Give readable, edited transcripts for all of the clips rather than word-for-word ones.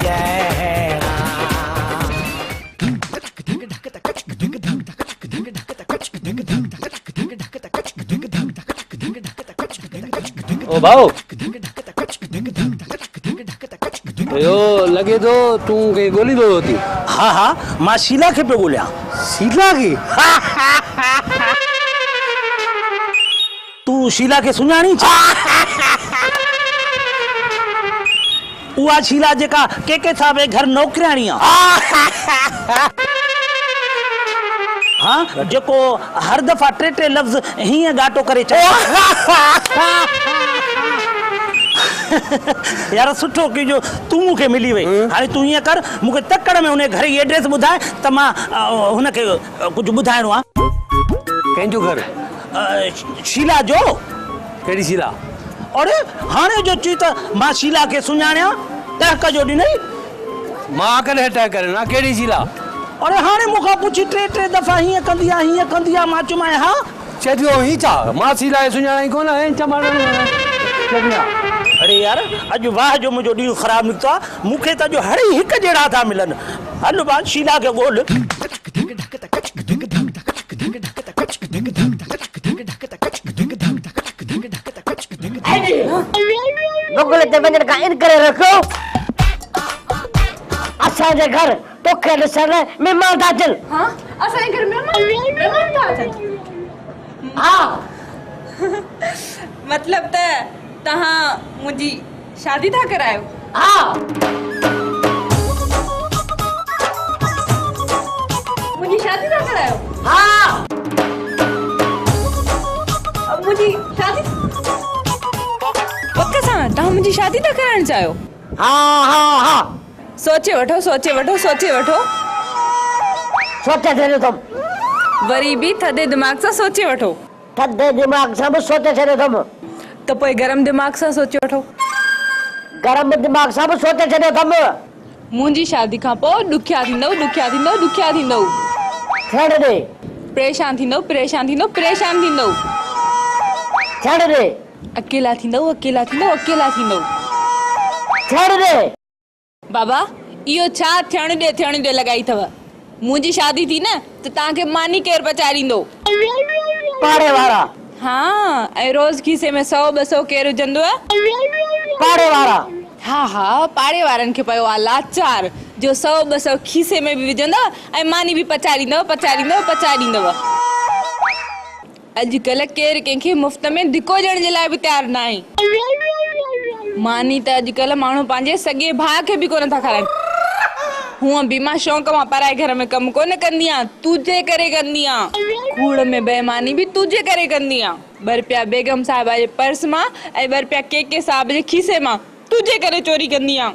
جهڙا. او ڀائو! اهو لڳي ٿو تون ڪنهن کي ڳوليندو هو ٿي. ها ها مان شيلا کي پيو ڳوليان. شيلا کي؟ تون شيلا کي سڃاڻين ڇا؟ اها شيلا جيڪا ڪي ڪي صاحب جي گهر نوڪرياڻي آ. ها جيڪو هر دفعا ٽي ٽي لفظ هيئن ڳاٽو ڪري چوي. يار سٺو ڪيو جو تون مون کي ملي وئي. هاڻي تون هيئن ڪر مون کي تڪڙ ۾ ان گهر جي ايڊريس ٻڌاء ته مان هن کي ڪجهه ٻڌائڻو آ. ڪنهن جو گهر؟ شيلا جو. ڪهڙي شيلا؟ اڙي هاڻي جو چئي ته مان شيلا کي سڃاڻيان، ٽهڪ جو ڏنئي. مان ڪڏهن ٽهڪ ڏنا؟ ڪهڙي شيلا؟ اڙي هاڻي مون کان پڇي ٽي ٽي دفعا هيئن ڪندي آ هيئن ڪندي آ مان چيومانء ها. چئي ٿي هي ڇا؟ مان شيلا کي سڃاڻان ئي ڪونه ۽ چماٽا چئي ٿي ها. اڙي يار اڄ واهه جو منهنجو ڏينهن خراب نڪتو آ، مون کي ته اڄ هڙئي هڪ جهڙا ٿا ملن. هل ڀا شيلا کي ڳولهه. بنگلي تي وڃڻ کان ان ڪري رکيو اسان جي گهر توکي ڏسڻ لاء مهمان ٿا اچن. ها اسان جي گهر مهمان مهمان ٿا اچن. ها. مطلب ته توهان منهنجي شادي ٿا ڪرايو؟ ها. منهنجي شادي ٿا ڪرايو؟ ها. منهنجي شادي پڪ سان توهان منهنجي شادي ٿا ڪرائڻ چاهيو؟ ها ها ها. سوچي وٺو سوچي وٺو سوچي وٺو. سوچي ڇڏيو اٿم. وري به ٿڌي دماغ سان سوچي وٺو. ٿڌي دماغ سان به سوچي ڇڏيو اٿم. ته پوء گرم دماغ سان سوچي وٺو. گرم دماغ سان به سوچي ڇڏيو اٿم. منهنجي شادي کان پوء ڏکيا ٿيندؤ ڏکيا ٿيندؤ ڏکيا ٿيندؤ. ٿيڻ ڏي. پريشان ٿيندؤ پريشان ٿيندؤ پريشان ٿيندؤ. ٿيڻ ڏي. اڪيلا ٿيندؤ اڪيلا ٿيندؤ اڪيلا ٿيندؤ. ٿيڻ ڏي. بابا اهو ڇا ٿيڻ ڏي ٿيڻ ڏي لڳائي اٿو. منهنجي شادي ٿي نه ته توهان کي ماني ڪير پچائي ڏيندو؟ پاڙي وارا. ها ۽ روز کيسي ۾ سئو ٻه سئو ڪير وجهندو؟ پاڙي وارا. ها ها پاڙي وارن کي پيو آ لاچار جو سئو ٻه سئو کيسي ۾ به وجهندو ۽ ماني به پچائي ڏيندو پچائي ڏيندو پچائي ڏيندو. اڄڪلهه ڪير ڪنهن کي مفت ۾ ڌڪو ڏيڻ جي لاء به تيار ناهي. ماني ته اڄڪلهه ماڻهو پنهنجي سڳي ڀاء کي به ڪونه ٿا کارائين. هونء به مان شوق مان پرائي گهر ۾ ڪم ڪونه ڪندي آهيان، تنهنجي ڪري ڪندي آهيان. ڪوڙ ۾ بي ايماني به تنهنجي ڪري ڪندي آهيان. ٻه رپيا بيگم صاحبه جي پرس مان ۽ ٻه رپيا ڪي ڪي صاحب جي کيسي مان تنهنجي ڪري چوري ڪندي آهيان.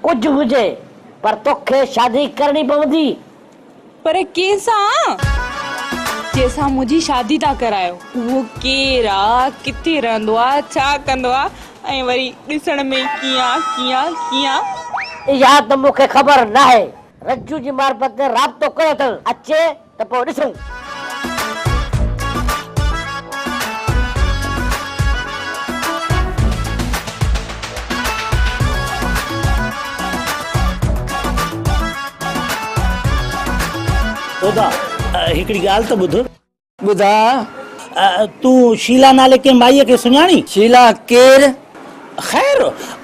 ڪجهه هجي پر توکي شادي ڪرڻي پوندي. پر ڪنهن سان؟ جنهن سان منهنجي شادي ٿا ڪرايو، اهو ڪير آ، ڪٿي رهندو آ، ڇا ڪندو آ ۽ وري ڏسڻ ۾ ڪيئن آ، ڪيئن آ، ڪيئن آ؟ اها ته مون کي خبر ناهي. رجو جي معرفت رابطو ڪيو اٿس، اچي ته پوء ڏسون. دودا، هڪڙي ڳالهه ته ٻڌ. ٻڌاء. تون شيلا نالي ڪنهن مائيء کي سڃاڻين؟ شيلا ڪير؟ خير،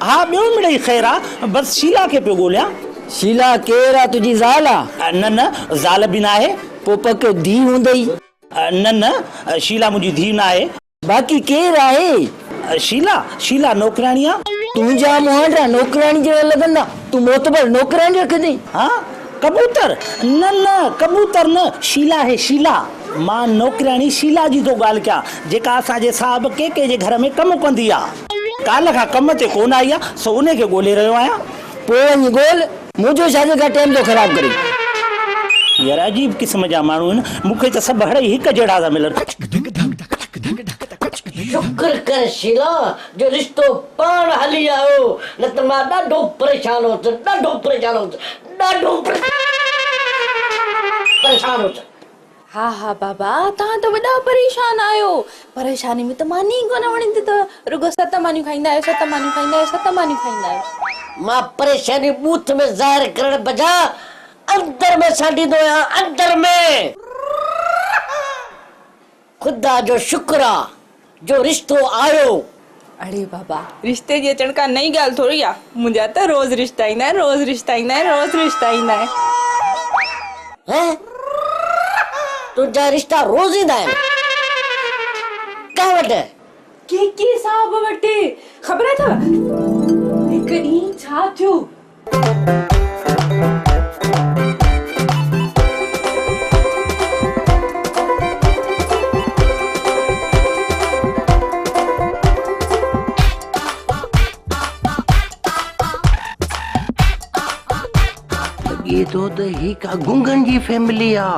ها ٻيو مڙئي خير آ، بس شيلا کي پيو ڳوليان. شيلا ڪير آ؟ تنهنجي زال آ؟ نه نه، زال به ناهي. پوء پڪ ڌيء هوندئي. نه نه، شيلا منهنجي ڌيء ناهي. باقي ڪير آهي؟ شيلا، شيلا نوڪرياڻي آ. تنهنجا مهانڊا نوڪرياڻي جهڙا لڳندا، تون معتبر نوڪرياڻي رکندين؟ ها؟ ڪبوتر؟ نه نه، ڪبوتر نه، شيلا آهي شيلا. مان نوڪرياڻي شيلا جي ٿو ڳالهه ڪيان، جيڪا اسان جي صاحب ڪي ڪي جي گهر ۾ ڪم ڪندي آ. ڪالهه کان ڪم تي ڪونه آئي آ، سو انهي کي ڳولي رهيو آهيان. پوء وڃي ڳول، منهنجو ڇا جي ڪا ٽيم ٿو خراب ڪرين. يار عجيب قسم جا ماڻهو آهن، مون کي ته سڀ هڙئي هڪ جهڙا ٿا ملن. شڪر ڪر شيلا جو رشتو پاڻ هلي آيو نه ته مان ڏاڍو پريشان هوس ڏاڍو پريشان هوس ڏاڍو پريشان هوس. ها ها بابا توهان ته وڏا پريشان آهيو پريشاني ۾ ته ماني ئي ڪونه وڻندي اٿو رڳو ست مانيون کائيندا آهيو ست مانيون کائيندا آهيو ست مانيون کائيندا آهيو. مان پريشاني ٻوٿ ۾ ظاهر ڪرڻ بجاء اندر ۾ سانڍيندو آهيان، اندر ۾! خدا جو شڪر آ جو رشتو آيو. اڙي بابا رشتي جي اچڻ ڪا نئين ڳالهه ٿوري آ، منهنجا ته روز رشتا ايندا آهن، روز رشتا ايندا آهن، روز رشتا ايندا آهن. هه تنهنجا رشتا روز ايندا آهن؟ ڪنهن وٽ؟ ڪي ڪي صاحب وٽ. خبر اٿو هڪ ڏينهن ڇا ٿيو؟ لڳي ٿو ته هي ڪا گونگن جي فيملي آ.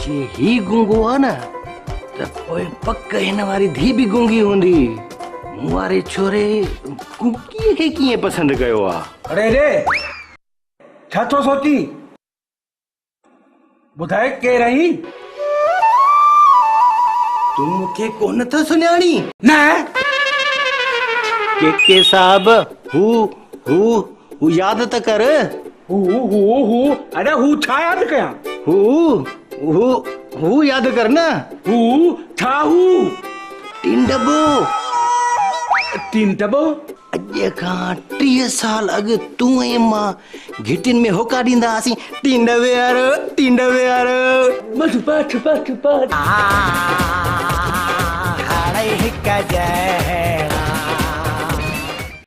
جي هي گونگو آ نه ته پوء پڪ هن واري ڌي به گونگي هوندي. مون واري ڇوري گونگيء کي ڪيئن پسند ڪيو آ. اڙي ري! ڇا ٿو سوچين؟ ٻڌاء ڪير آهين؟ تون مون کي ڪونه ٿو سڃاڻين؟ نه! ڪي ڪي صاحب، هو، هو، هو ياد ته ڪر. هو، هو، هو، اڙي هو ڇا ياد ڪيان؟ هو، هو، هو ياد ڪر نه. هو، ڇا هو؟ ٽين ڊٻو. ٽين ڊٻو؟ اڄ کان 30 سال اڳ تون ۽ مان گهٽين ۾ هوڪا ڏيندا هئاسين، ٽين ڊٻي وارو، ٽين ڊٻي وارو. بس بس بس بس. هاڻي هڪ جهڙا.